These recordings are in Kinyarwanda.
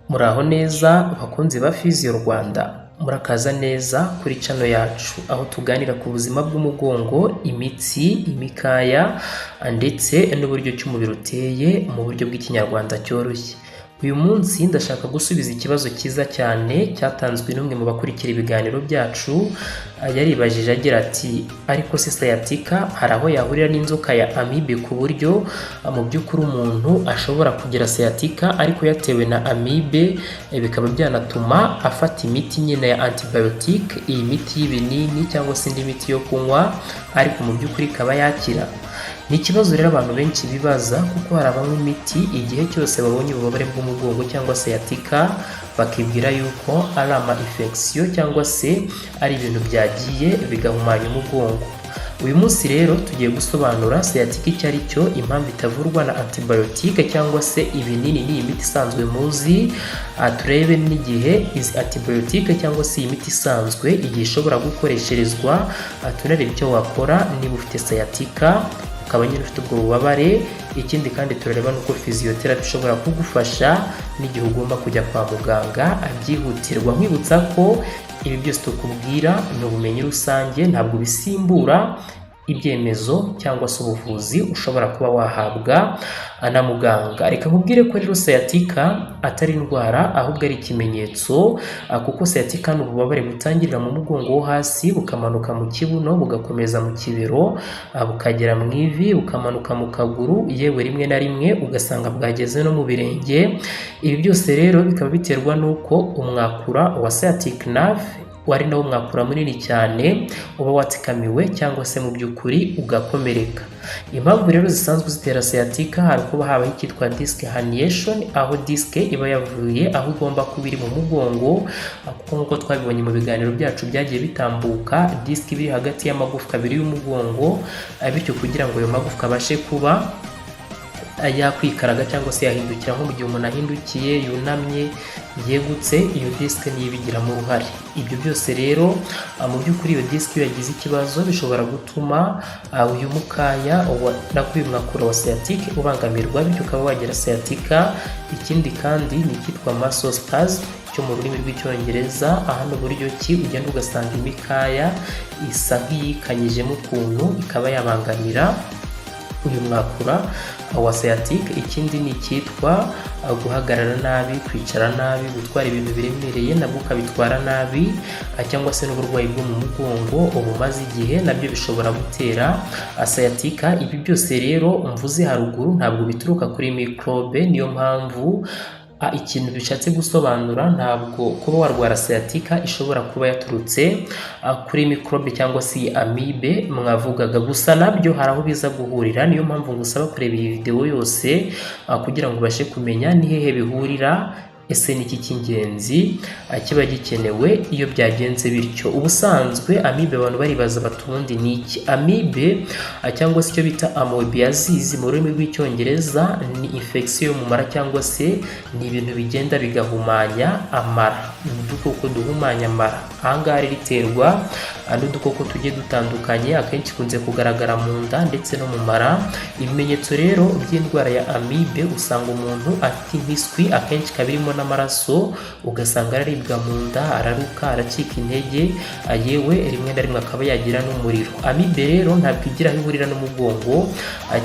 Muraho neza bakunzi ba Physio Rwanda, murakaza neza kuri channel yacu aho tuganira ku buzima bw'umugongo, imitsi, imikaya ndetse n'uburyo ki umubiri uteye mu buryo bw'Ikinyarwanda cyoroshye. Uyu munsi ndashaka gusubiza ikibazo cyiza cyane cyatanzwe n'umwe mu bakurikira ibiganiro byacu. Yaribajije agira ati: "Ariko se sciatica hari aho yahurira n'inzoka ya amibe, ku buryo mu by'ukuri umuntu ashobora kugira sciatica ariko yatewe na amibe, bikaba byanatuma afata imiti nyine ya antibiotique, iyi miti y'ibinini cyangwa se indi miti yo kunywa, ariko mu by'ukuri ikaba yakira?" Ni ikibazo rero abantu benshi bibaza, kuko hari abanywa imiti igihe cyose babonye ububabare bw'umugongo cyangwa sciatica, bakibwira yuko ari ama infection cyangwa se ari ibintu byagiye bigahumanya umugongo. Uyu munsi rero tugiye gusobanura sciatica icyo ari cyo, impamvu itavurwa na antibiotique cyangwa se ibinini n'iyi miti isanzwe muzi, turebe n'igihe izi antibiotique cyangwa se iyi miti isanzwe igihe ishobora gukoresherezwa, tunarebe icyo wakora niba ufite sciatica ukaba nyine ufite ubwo bubabare. Ikindi kandi turareba n'uko physiotherapy ishobora kugufasha n'igihe ugomba kujya kwa muganga byihutirwa. Nkwibutsa ko ibi byose tukubwira ni ubumenyi rusange, ntabwo bisimbura ibyemezo cyangwa se ubuvuzi ushobora kuba wahabwa na muganga. Reka nkubwire ko rero sciatica atari indwara, ahubwo ari ikimenyetso, kuko sciatica ni ububabare butangirira mu mugongo wo hasi, bukamanuka mu kibuno, bugakomeza mu kibero, bukagera mu ivi, bukamanuka mu kaguru, yewe rimwe na rimwe ugasanga bwageze no mu birenge. Ibi byose rero bikaba biterwa n'uko umwakura wa sciatic nerve, wari nawo mwakura munini cyane, uba watsikamiwe cyangwa se mu by'ukuri ugakomereka. Impamvu rero zisanzwe zitera sciatica, hari kuba habaho icyitwa disc herniation, aho disc iba yavuye aho igomba kuba iri mu mugongo, kuko nk'uko twabibonye mu biganiro byacu byagiye bitambuka, disc iba iri hagati y'amagufwa abiri y'umugongo. Bityo kugira ngo ayo magufwa abashe kuba yakwikaraga cyangwa se yahindukira, nko mu gihe umuntu ahindukiye, yunamye, yegutse, iyo disc niyo ibigiramo uruhare. Ibyo byose rero, mu by'ukuri iyo disc iyo yagize ikibazo bishobora gutuma uyu mukaya nako uyu mwakura wa sciatique ubangamirwa, bityo ukaba wagira sciatica. Ikindi kandi ni icyitwa muscle spasm cyo mu rurimi rw'Icyongereza. Aha ni uburyo ki ugenda ugasanga imikaya isa nk'iyikanyijemo ukuntu, ikaba yabangamira uyu mwakura wa sciatique. Ikindi ni icyitwa guhagarara nabi, kwicara nabi, gutwara ibintu biremereye nabwo ukabitwara nabi, cyangwa se n'uburwayi bwo mu mugongo bumaze igihe, nabyo bishobora gutera sciatica. Ibi byose rero mvuze haruguru ntabwo bituruka kuri microbe. Niyo mpamvu ikintu bishatse gusobanura, ntabwo kuba warwara sciatica ishobora kuba yaturutse kuri microbe cyangwa se iyi amibe mwavugaga. Gusa nabyo hari aho biza guhurira. Niyo mpamvu ngusaba kureba iyi videwo yose kugira ngo ubashe kumenya ni hehe bihurira, ese ni iki cy'ingenzi kiba gikenewe iyo byagenze bityo. Ubusanzwe amibe, abantu baribaza bati: "Ubundi ni iki amibe?" Cyangwa se icyo bita amoebiasis mu rurimi rw'Icyongereza, ni infection yo mu mara cyangwa se ni ibintu bigenda bigahumanya amara, ni udukoko duhumanya amara. Ahangaha rero iterwa n'udukoko tugiye dutandukanye, akenshi ikunze kugaragara mu nda ndetse no mu mara. Ibimenyetso rero by'indwara ya amibe, usanga umuntu afite impiswi, akenshi ikaba irimo n'amaraso, ugasanga araribwa mu nda, araruka, aracika intege, yewe rimwe na rimwe akaba yagira n'umuriro. Amibe rero ntabwo igira aho ihurira n'umugongo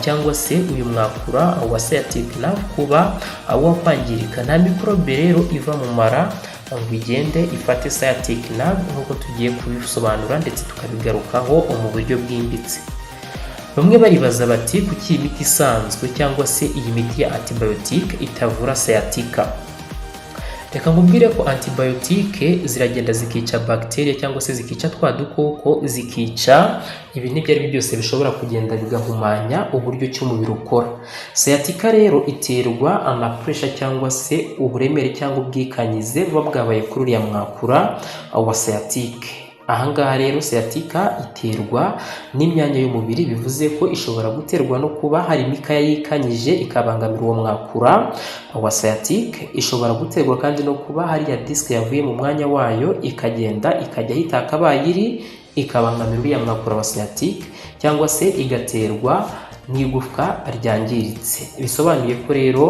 cyangwa se uyu mwakura wa sciatic nerve kuba wakwangirika. Nta mikorobe rero iva mu mara ngo igende ifate sciatic nerve, nk'uko tugiye kubisobanura ndetse tukabigarukaho mu buryo bwimbitse. Bamwe baribaza bati: "Kuki iyi miti isanzwe cyangwa se iyi miti ya antibiotique itavura sciatica?" Reka nkubwire ko antibiotique ziragenda zikica bacteria cyangwa se zikica twa dukoko, zikica ibintu ibyo ari byo byose bishobora kugenda bigahumanya uburyo ki umubiri ukora. Sciatica rero iterwa na pressure cyangwa se uburemere cyangwa ubwikanyize buba bwabaye kuri uriya mwakura wa sciatique. Ahangaha rero sciatica iterwa n'imyanya y'umubiri, bivuze ko ishobora guterwa no kuba hari imikaya yikanyije ikabangamira uwo mwakura wa sciatique. Ishobora guterwa kandi no kuba hariya disque yavuye mu mwanya wayo, ikagenda ikajya aho itakabaye iri, ikabangamira uriya mwakura wa sciatique, cyangwa se igaterwa n'igufwa ryangiritse. Bisobanuye ko rero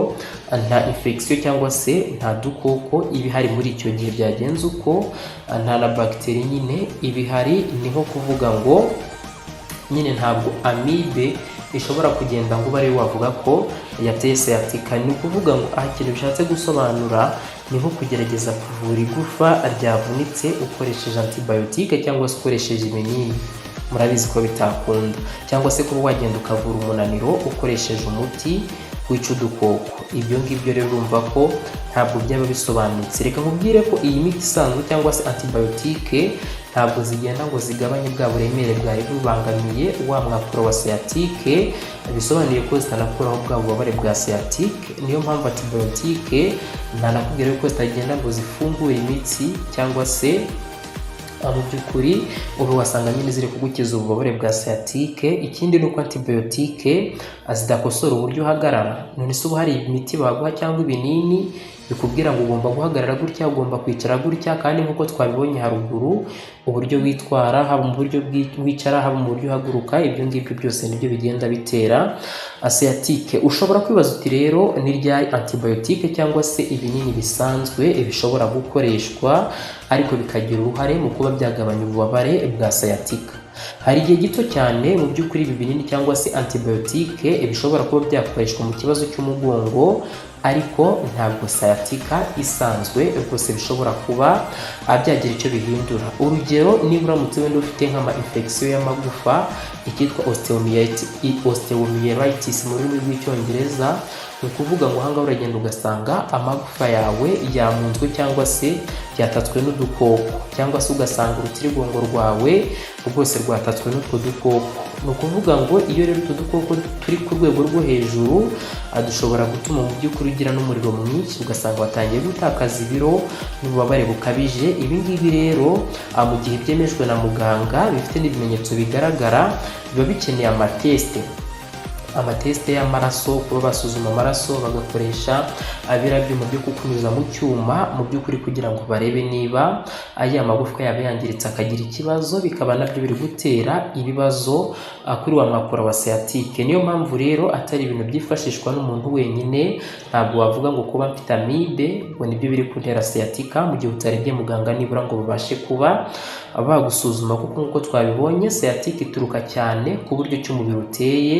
nta infection cyangwa se nta dukoko iba ihari muri icyo gihe byagenze uko, nta na bagiteri nyine iba ihari. Ni nko kuvuga ngo nyine ntabwo amibe ishobora kugenda ngo ube ariyo wavuga ko yateye sciatica. Ni ukuvuga ngo aha ikintu bishatse gusobanura ni nko kugerageza kuvura igufa ryavunitse ukoresheje antibiotique cyangwa se ukoresheje ibinini, murabizi ko bitakunda, cyangwa se kuba wagenda ukavura umunaniro ukoresheje umuti wica udukoko. Ibyo ngibyo rero urumva ko ntabwo byaba bisobanutse. Reka nkubwire ko iyi miti isanzwe cyangwa se antibiotique ntabwo zigenda ngo zigabanye bwa buremere bwari bubangamiye wa mwakura wa sciatique. Bisobanuye ko zitanakuraho bwa bubabare bwa sciatique. Niyo mpamvu antibiotique ntanakubwira ko zitagenda ngo zifungure imitsi, cyangwa se mu by'ukuri ubu wasanga nyine ziri kugukiza ububabare bwa sciatique. Ikindi ni uko antibiotique zidakosora uburyo uhagarara. None se ubu hari imiti baguha cyangwa ibinini bikubwira ngo ugomba guhagarara gutya, ugomba kwicara gutya? Kandi nk'uko twabibonye haruguru, uburyo witwara, haba mu buryo wicara, haba mu buryo uhaguruka, ibyo ngibyo byose nibyo bigenda bitera sciatique. Ushobora kwibaza uti: "Rero ni ryari antibiotique cyangwa se ibinini bisanzwe bishobora gukoreshwa ariko bikagira uruhare mu kuba byagabanya ububabare bwa sciatica?" Hari igihe gito cyane mu by'ukuri ibi binini cyangwa se antibiotique bishobora kuba byakoreshwa mu kibazo cy'umugongo, ariko ntabwo sciatica isanzwe rwose bishobora kuba byagira icyo bihindura. Urugero, niba uramutse wenda ufite nk'ama infection y'amagufa, icyitwa osteomyelitis mu rurimi rw'Icyongereza, ni ukuvuga ngo ahangaha uragenda ugasanga amagufa yawe yamunzwe cyangwa se yatatswe n'udukoko, cyangwa se ugasanga urutirigongo rwawe rwose rwatatswe n'utwo dukoko. Ni ukuvuga ngo iyo rero utwo dukoko turi ku rwego rwo hejuru, dushobora gutuma mu by'ukuri ugira n'umuriro mwinshi, ugasanga watangiye gutakaza ibiro n'ububabare bukabije. Ibi ngibi rero, mu gihe byemejwe na muganga, bifite n'ibimenyetso bigaragara, biba bikeneye amatest y'amaraso, kuba basuzuma amaraso, bagakoresha biriya byuma byo kukunyuza mu cyuma mu by'ukuri kugira ngo barebe niba aya magufwa yaba yangiritse akagira ikibazo, bikaba nabyo biri gutera ibibazo kuri wa mwakura wa sciatique. Niyo mpamvu rero atari ibintu byifashishwa n'umuntu wenyine. Ntabwo wavuga ngo kuba mfite amibe ngo nibyo biri kuntera sciatica, mu gihe utarebye muganga nibura ngo babashe kuba bagusuzuma, kuko nk'uko twabibonye, sciatique ituruka cyane ku buryo cy'umubiri uteye,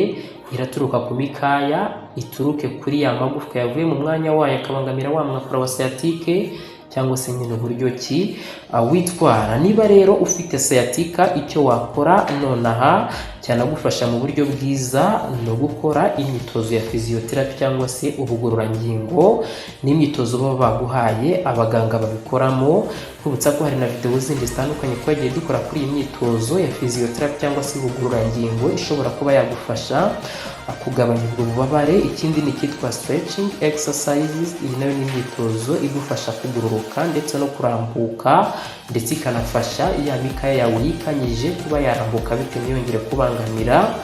iraturuka ku mikaya, ituruke kuri ya magufwa yavuye mu mwanya wayo akabangamira wa mwakura wa sciatique, cyangwa se nyine uburyo ki witwara. Niba rero ufite sciatica, icyo wakora nonaha cyanagufasha mu buryo bwiza ni ugukora imyitozo ya physiotherapy cyangwa se ubugororangingo, n'imyitozo baba baguhaye abaganga babikoramo. Twibutsa ko hari na videwo zindi zitandukanye twagiye dukora kuri iyi myitozo ya physiotherapy cyangwa se ubugororangingo, ishobora kuba yagufasha kugabanya ubwo bubabare. Ikindi ni icyitwa stretching exercises. Iyi nayo ni imyitozo igufasha kugororoka ndetse no kurambuka, ndetse ikanafasha ya mikaya yawe yikanyije kuba yarambuka, bityo ntiyongere kubangamira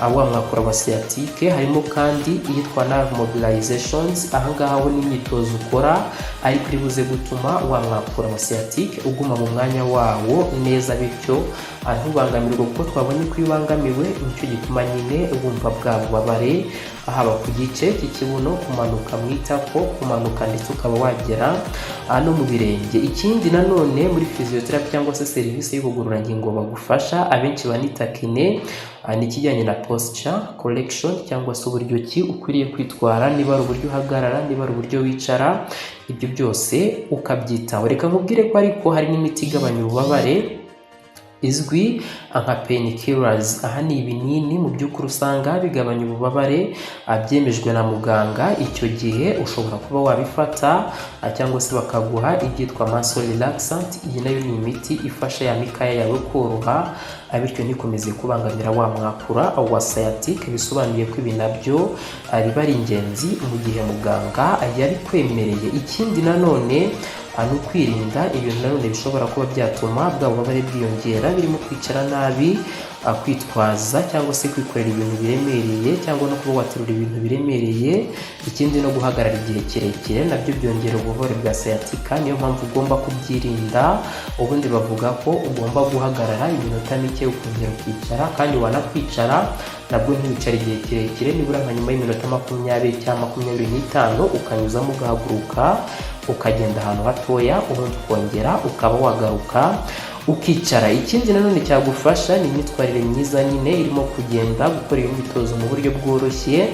wa mwakura wa sciatique. Harimo kandi iyitwa nerve mobilizations. Ahangaha ho ni imyitozo ukora ariko iri buze gutuma wa mwakura wa sciatique uguma mu mwanya wawo neza, bityo ntubangamirwe, kuko twabonye ko iyo ubangamiwe nicyo gituma nyine wumva bwa bubabare, haba ku gice cy'ikibuno, kumanuka mu itako, kumanuka ndetse ukaba wagera no mu birenge. Ikindi nanone muri physiotherapy cyangwa se serivisi y'ubugororangingo bagufasha, abenshi banita kine, ni ikijyanye na posture correction cyangwa se uburyo ki ukwiriye kwitwara, niba ari uburyo uhagarara, niba ari uburyo wicara, ibyo byose ukabyitaho. Reka nkubwire ko ariko hari n'imiti igabanya ububabare izwi nka painkillers. Aha ni ibinini mu by'ukuri usanga bigabanya ububabare byemejwe na muganga. Icyo gihe ushobora kuba wabifata, cyangwa se bakaguha ibyitwa muscle relaxant. Iyi nayo ni imiti ifasha ya mikaya yawe koroha, bityo ntikomeze kubangamira wa mwakura wa sciatique. Bisobanuye ko ibi nabyo biba ari ingenzi mu gihe muganga yabikwemereye. Ikindi nanone ni ukwirinda ibintu nanone bishobora kuba byatuma bwa bubabare bwiyongera, birimo kwicara nabi. Kwitwaza cyangwa se kwikorera ibintu biremereye, cyangwa no kuba waterura ibintu biremereye, ikindi no guhagarara igihe kirekire, nabyo byongera ububabare bwa sciatica. Niyo mpamvu ugomba kubyirinda. Ubundi bavuga ko ugomba guhagarara iminota mike ukongera ukicara, kandi wanakwicara nabwo ntiwicare igihe kirekire, nibura nka nyuma y'iminota 20 cyangwa 25 ukanyuzamo ugahaguruka, ukagenda ahantu hatoya, ubundi ukongera ukaba wagaruka ukicara. Ikindi nanone cyagufasha ni imyitwarire myiza nyine, irimo kugenda, gukora iyo myitozo mu buryo bworoshye,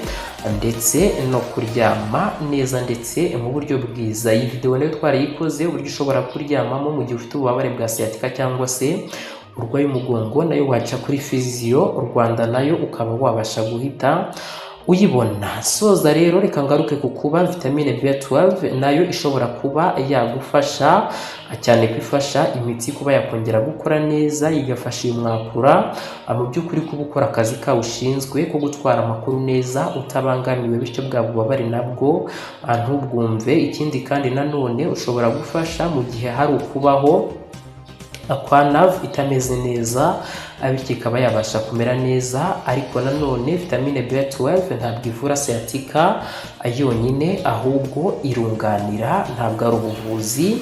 ndetse no kuryama neza ndetse mu buryo bwiza. Iyi videwo nayo twarayikoze, uburyo ushobora kuryamamo mu gihe ufite ububabare bwa sciatica cyangwa se urwaye umugongo. Nayo waca kuri Physio Rwanda, nayo ukaba wabasha guhita uyibona. Soza rero, reka ngaruke ku kuba vitamine B12 nayo ishobora kuba yagufasha cyane, ko ifasha imitsi kuba yakongera gukora neza, igafasha uyu mwakura mu by'ukuri kuba ukora akazi kawo ushinzwe ko gutwara amakuru neza utabangamiwe, bityo bwa bubabare nabwo ntubwumve. Ikindi kandi nanone ushobora gufasha mu gihe hari ukubaho kwa nerve itameze neza, bityo ikaba yabasha kumera neza. Ariko nanone vitamine B12 ntabwo ivura sciatica yonyine, ahubwo irunganira, ntabwo ari ubuvuzi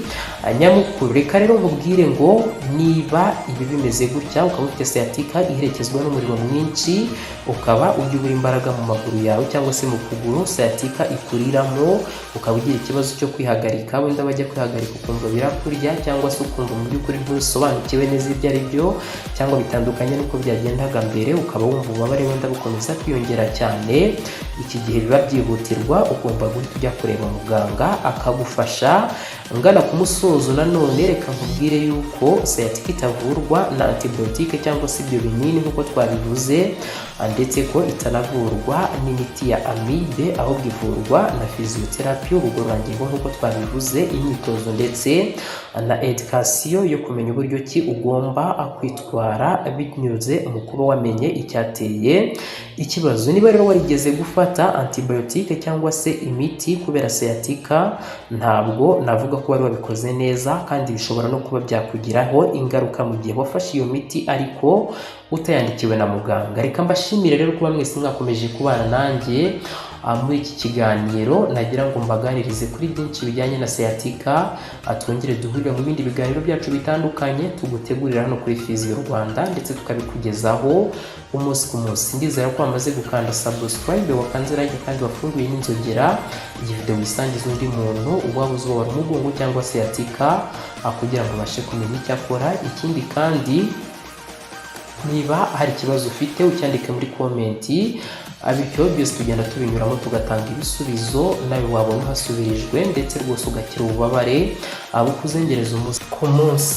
nyamukuru. Reka rero nkubwire ngo niba ibi bimeze gutya, ukaba ufite sciatica iherekezwa n'umuriro mwinshi, ukaba ujya ubura imbaraga mu maguru yawe cyangwa se mu kuguru sciatica ikuriramo, ukaba ugira ikibazo cyo kwihagarika, wenda bajya kwihagarika ukumva birakurya, cyangwa se ukumva mu by'ukuri ntusobanukiwe neza ibyo ari byo, cyangwa bitandukanye n'uko byagendaga mbere, ukaba wumva ububabare wenda bukomeza kwiyongera cyane, iki gihe biba byihutirwa, ugomba guhita ujya kureba muganga akagufasha. Ngana ku musozo, nanone reka nkubwire yuko sciatica itavurwa na antibiotique cyangwa se ibyo binini nk'uko twabivuze, ndetse ko itanavurwa n'imiti ya amide, ahubwo ivurwa na physiotherapy, ubugororangingo nk'uko twabivuze, imyitozo ndetse na education yo kumenya uburyo ki ugomba kwitwara binyuze mu kuba wamenye icyateye ikibazo. Niba rero warigeze gufata antibiotique cyangwa se imiti kubera sciatica, ntabwo navuga ko wari wabikoze neza, kandi bishobora no kuba byakugiraho ingaruka mu gihe wafashe iyo miti ariko utayandikiwe na muganga. Reka mbashimire rero kuba mwese mwakomeje kubana nanjye muri iki kiganiro nagira ngo mbaganirize kuri byinshi bijyanye na sciatica. Twongere duhurire mu bindi biganiro byacu bitandukanye tugutegurira hano kuri Physio Rwanda, ndetse tukabikugezaho umunsi ku munsi. Ndizera ko wamaze gukanda subscribe, wakanze like kandi wafunguye n'inzogera. Iyi video wisangiza undi muntu waba uzi ubabara umugongo cyangwa sciatica, kugira ngo ubashe kumenya icyo akora. Ikindi kandi, niba hari ikibazo ufite, ucyandike muri comment, bityo byose tugenda tubinyuramo tugatanga ibisubizo, nawe wabona uhasubirijwe ndetse rwose ugakira ububabare bukuzengereza umunsi ku munsi.